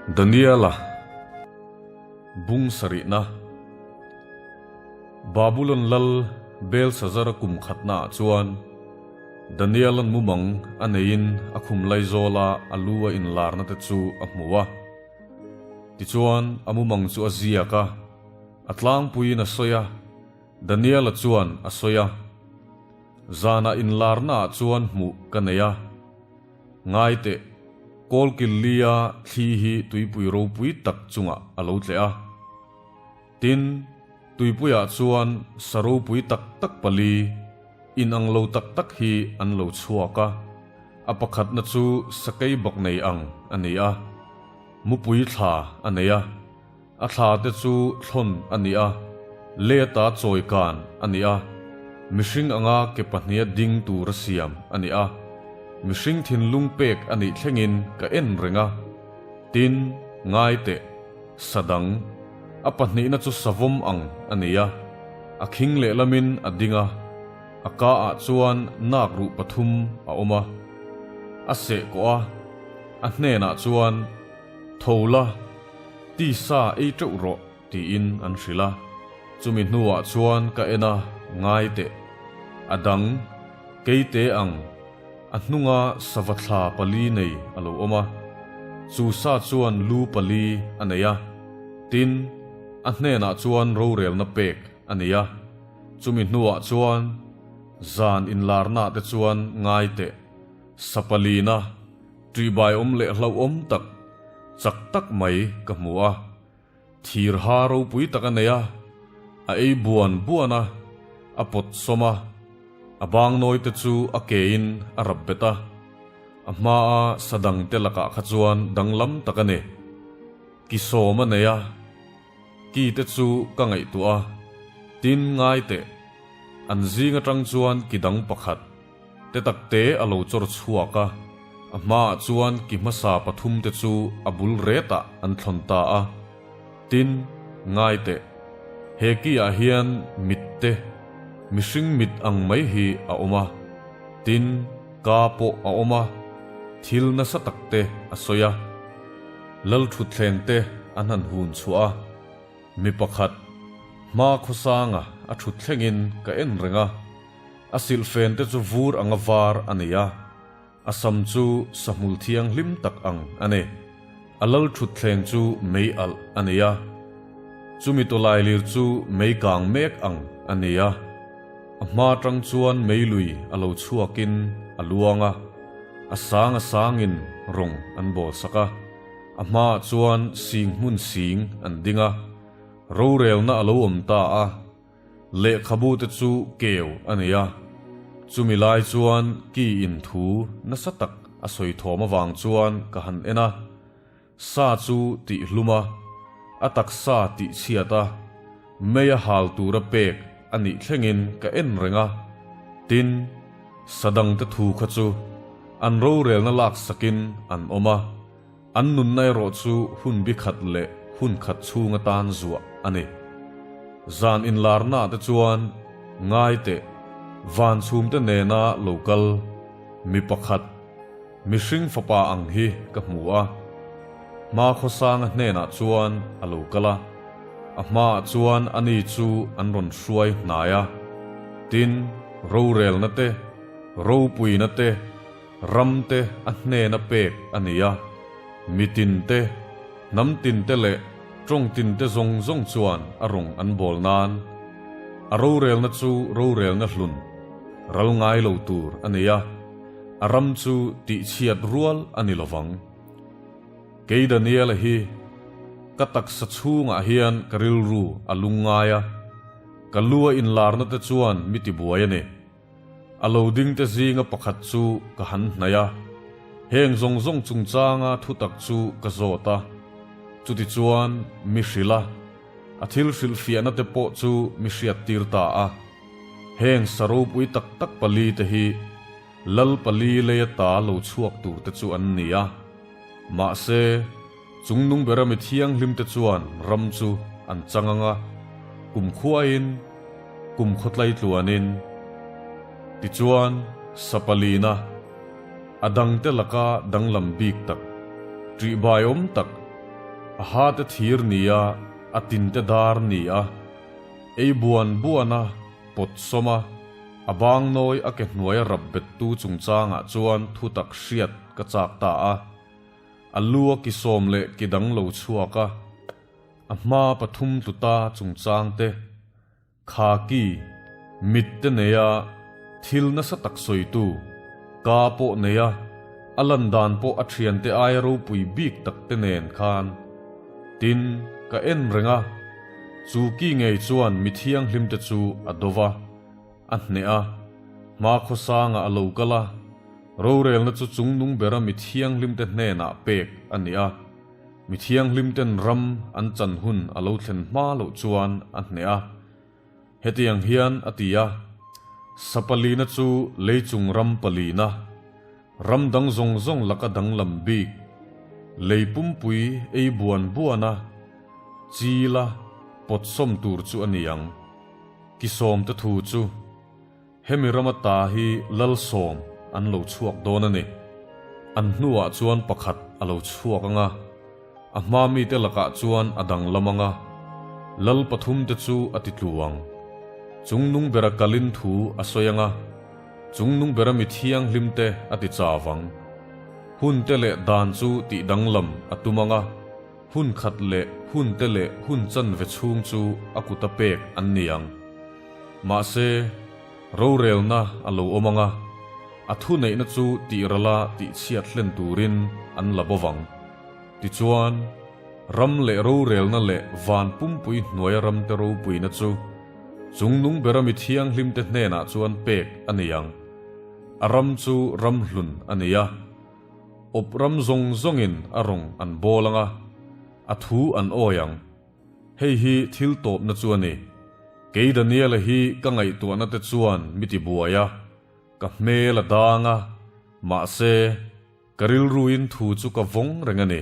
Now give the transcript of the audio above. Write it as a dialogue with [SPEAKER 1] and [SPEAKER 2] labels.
[SPEAKER 1] Daniela bung sarihna Babulon lal Belshazzar-a kum khatnaah chuan Daniela'n mumang a neiin a khum laizawla a lu a inlarna te chu a hmu a. Tichuan a mumang chu a ziak a, a tlangpuiin a sawi a, Daniela chuan a sawi a, Zanah inlarnaah chuan hmuh ka nei a. Ngai teh, Kawlkillia thli hi tuipui ropui tak chungah a lo tleh a. Tin, tuipuiah chuan sa ropui tak tak pali, inang lo tak tak hi an lo chhuak a. A pakhatna chu sakei bawk nei ang a ni a, mupui thla a nei a. A thla te chu thlawn a ni a, leta chawi kan a ni a, mihring anga ke pahniha ding tura siam a ni a, mihring thinlung pek a nih thlengin ka en reng a. Tin, ngai teh, sa dang, a pahnihna chu savawm ang a ni a, a khing lehlamin a ding a, a ka ah chuan nak ruh pathum a awm a, a seh kawh a, a hnenah chuan, Tho la, tisa ei teuh rawh tiin an hrilh a. Chumi hnuah chuan ka en a, ngai teh. A dang, keite ang, a hnunga sava thla pali nei a lo awm a. Chu sa chuan lu pali a nei a, tin, a hnenah chuan rorelna pek a nei a. Chumi hnuah chuan zan inlarnaah te chuan ngai teh, sa palina, Ṭihbai awm leh hlauhawm tak, chak tak mai ka hmu a. Thir ha ropui tak a nei a, a ei buan buan a, a pawt sawm a, a bangnawi te chu a kein a rap bet a. A hmaa sa dang te lakah kha chuan danglam tak a ni. Ki sawm a nei a, ki te chu ka ngaihtuah a, tin ngai teh, an zing atang chuan ki dang pakhat, Te tak te a lo chawr chhuak a, a hmaah chuan ki hmasa pathum te chu a bul retah an thlawn ta a. Tin, ngai teh, he ki ah hian mit te, mihring mit ang mai hi a awm a, tin, ka pawh a awm a, thil nasa tak te a sawi a. Lalthutthleng te an han hun chhuah a. Mi pakhat, hma khawsanga a thut thlengin ka en reng a, a silhfen te chu vur anga var a ni a, a sam chu sahmul thianghlim tak ang a ni. A lal thut thleng chu mei alh a ni a, chumi tawlailir chu mei kang mek ang a ni a, a hma tang chuan mei lui a lo chhuakin a luang a, a sang a sangin rawng an bawl sak a. A hmaah chuan sing hmun sing an ding a, rorelna a lo awm ta a, lehkhabu te chu keu a nei a. Chumi lai chuan ki in thu nasa tak a sawi thawm avang chuan ka han en a, sa chu tih hlum a, a taksa tih chhiat a, mei a hal tura pek a nih thlengin ka en reng a, tin, sa dangte thu kha chu an rorelna laksakin an awm a. An nunna erawh chu hun bi khat leh hun khat chhung atan zuah a ni. Zan inlarnaah te chuan ngai teh, van chhumte nena lo kal mi pakhat, mihring fapa ang hi ka hmu a. Hma khawsanga hnenah chuan a lo kal a, a hmaah chuan ani chu an rawn hruai hnai a. Tin, rorelna te, ropuina te, Ram te a hnena pek a ni a, mi tin te, hnam tin te leh tawng tin te zawng zawng chuan a rawng an bawl nan. A rorelna chu rorelna hlun, ral ngai lo tur a ni a, a ram chu tihchhiat rual a ni lovang. Kei Daniela hi ka taksa chhungah hian ka rilru a lungngai a, ka lu a inlarna te chuan mi tibuai a ni. A lo dingte zinga pakhat chu ka han hnaih a, heng zawng zawng chungchanga thutak chu ka zawt a. Chutichuan mi hrilh a, a thil hrilhfiahna te pawh chu mi hriattir ta a. Heng sa ropui tak tak pali te hi Lal pali lei ata lo chhuak tur te chu an ni a. Mahse, chungnung bera mi thianghlim te chuan ram chu an chang ang a, kumkhuain, kum khawtlai tluanin. Tichuan, Sapalina, a dangte laka danglam bik tak, ṭihbaiawm tak, A ha te thir ni a, a tin te dar ni a, ei buan buan a, pawt sawm a, a bang nawi a ke hnuai a rap bettu chungchangah chuan thutak hriat ka chak ta a. A lu a ki sawm leh ki dang lo chhuak a, a hma pathum tlu ta chungchang te, kha ki, mit te nei a, thil nasa tak sawitu, ka pawh nei a, a lan dan pawh a thiante aia ropui bik tak te nen khan. Tin, ka en reng a, chu ki ngei chuan mi thianghlim te chu a do va. A hneh a, hma khawsangah a lo kal a, rorelna chu chungnung bera mi thianghlimte hnenah pek a ni a, mi thianghlimten ram an chan hun a lo thlen hma loh chuan a hneh a. Hetiang hian a ti a, Sa palina chu leichung ram palina, ram dang zawng zawng laka danglam bik, lei pumpui ei buan buana chila pawtsawm tur chu a ni ang. Ki sawmte thu chu hemi rama ta hi lal sawm an lo chhuak dawn a ni. An hnuah chuan pakhat a lo chhuak ang a, a hma mite lakah chuan a danglam ang a, lal pathumte chu a ti tlu ang. Chungnung bera kalin thu a sawi ang a, chungnung bera mi thianghlimte a ti chau ang. Hunte leh dan chu tih danglam a tum ang a. Hun khat leh hun te leh hun chanve chhung chu a kuta pek an ni ang. Mahse, rorelna a lo awm ang a, a thuneihna chu tihrala tihchhiat hlen turin an la bo vang. Tichuan, ram leh rorelna leh van pumpui hnuaia ramte ropuina chu chungnung bera mi thianghlimte hnenah chuan pek a ni ang. A ram chu ram hlun a ni a. Awp ram zawng zawngin a rawng an bawl ang a, a thu an awi ang. Hei hi thil tawpna chu a ni. Kei Daniela hi ka ngaihtuahna te chuan mi ti buai a, ka hmel a dang a, mahse, ka rilruin thu chu ka vawng reng a ni.